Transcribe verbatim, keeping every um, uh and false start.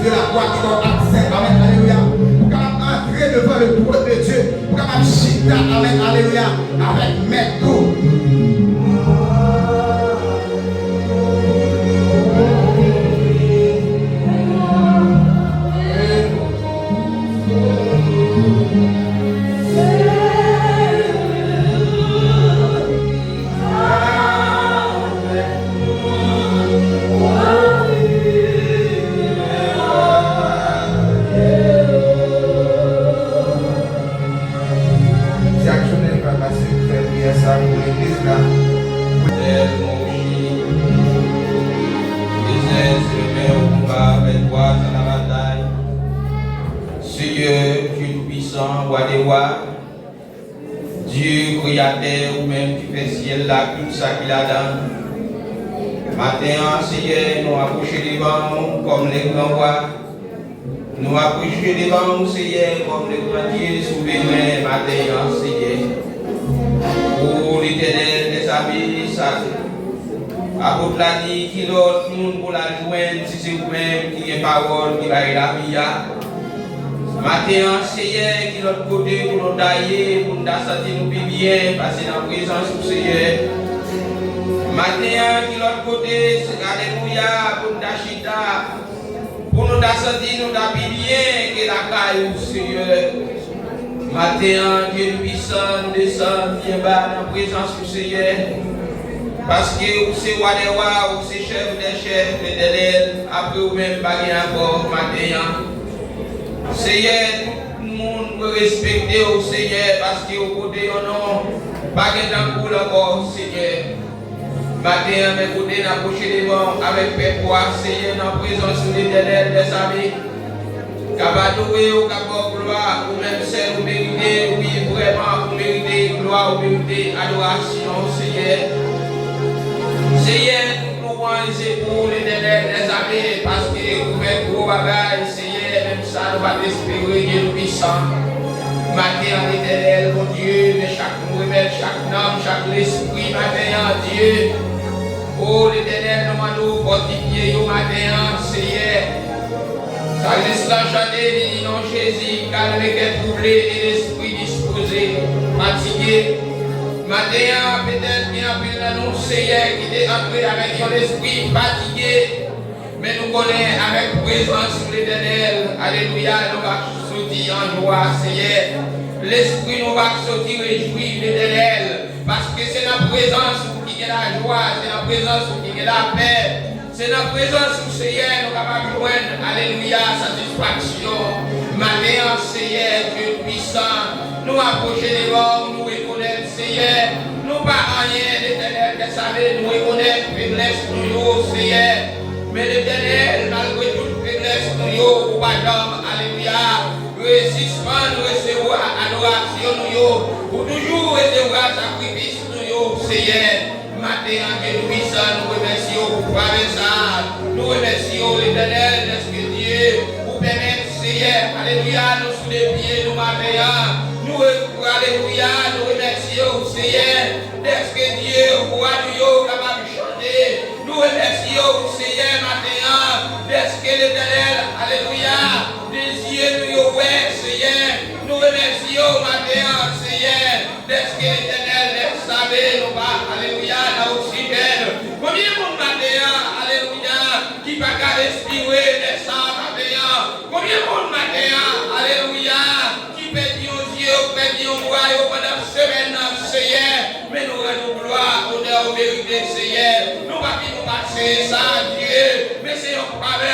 de la croix ki ba w aksè, amèn, alelouya, pou kapab antre devan le trône de Dieu, pou kapab chita, amèn, alelouya, avèk mèt ou. Chak jounen nou pral pase pou fè priyè sa pou legliz la. Seyè, Dieu Tout-Puissant, Roi des Rois, Dye Kreyatè, ou menm ki fè syèl la, tout sa ki ladan l. Maten an, Seyè, nou apwoche devan ou kòm le gran wa. Nou apwoche devan ou, Seyè, kòm le gran Dye souveren maten an, Seyè. O Letènèl dèzame, sa apot la di, ki lòt moun pou l al jwenn si se ou menm ki gen pawòl ki bay lavi a? Maten an, Seyè, ki lòt kote pou nou ta ye, pou n ta santi nou pi byen pase nan prezans ou, Seyè? Maten an, ki lòt kote, se, alelouya, pou n ta chita, pou nou ta santi nou ta pi byen ke lakay ou, Seyè? Maten an, Dye Toupisan, nou desann byen ba nan prezans ou, Seyè. Paske ou se Wa dè wa, ou se Chèf dè chèf, Letènèl, apre ou menm pa gen ankò maten an. Seyè, tout moun dwe respekte w, Seyè, paske ou pote yon non pa gen tankou l ankò, Seyè. Maten an, men kote n apwoche devan w avèk pèp ou a, Seyè, nan prezans ou, Letènèl dèzame, k ap adore w, k ap ba w glwa, ou menm sèl ou merite, wi, vrèman, ou merite glwa, ou merite adorasyon, Seyè. Seyè, tout louwanj se pou ou, Letènèl dèzame, paske ou fè gwo bagay, Seyè, menm sa nou pa t espere, Dye Toupisan. Maten an, Letènèl, Bondye, men chak nou remèt chak nanm, chak lespri maten an, Dye. O Letènèl, nou mande w fòtifye yo maten an, Seyè. Salmis lan chante, li di, non Jezi, kalme kè twouble e lespri dispoze, fatige. Maten an, petèt gen anpil nan nou, Seyè, ki te antre avèk yon lespri fatige. Men nou konnen avèk prezans ou, Letènèl, alelouya, nou va soti an jwa, Seyè. Lespri nou va soti rejwi, Letènèl, paske se nan prezans ou ki gen lajwa, se nan prezans ou ki gen lapè, se nan prezans ou, Seyè, nou kapab jwenn, alelouya, satisfaksyon. Maten an, Seyè, Dye Toupisan, nou apwoche devan ou, nou rekonèt, Seyè, nou pa anyen, Letènèl dèzame, nou rekonèt feblès nou yo, Seyè. Men Letènèl, malgre tout feblès nou yo, ou pa janm, alelouya, re-, sispann resevwa adorasyon nou yo. Ou toujou resevwa sakrifis nou yo, Seyè. Maten an, Dye Toupisan, nou remèsye w pou favè sa a. Nou remèsye w, Letènèl, dèske Dye, ou pèmèt, Seyè, alelouya, nou sou de pye nou maten an. Nou re-, alelouya, nou remèsye w, Seyè, dèske Dye, vwa nou yo kapab chante. Nou remèsye w, Seyè, maten an, dèske Letènèl, alelouya, de zye nou yo wè, Seyè. Nou remèsye w maten an, Seyè, dèske Letènèl, lè save nou pa, alelouya, nan oksijèn. Konbyen moun maten an, alelouya, ki pa ka respire lè sa maten an? Konbyen moun maten an, alelouya, ki pèdi yon zye yo, pèdi yon bra yo pandan semèn nan, Seyè? Men nou rann ou glwa, onè ou merite, Seyè. Nou pa pi nou pase sa, Dye, men se yon favè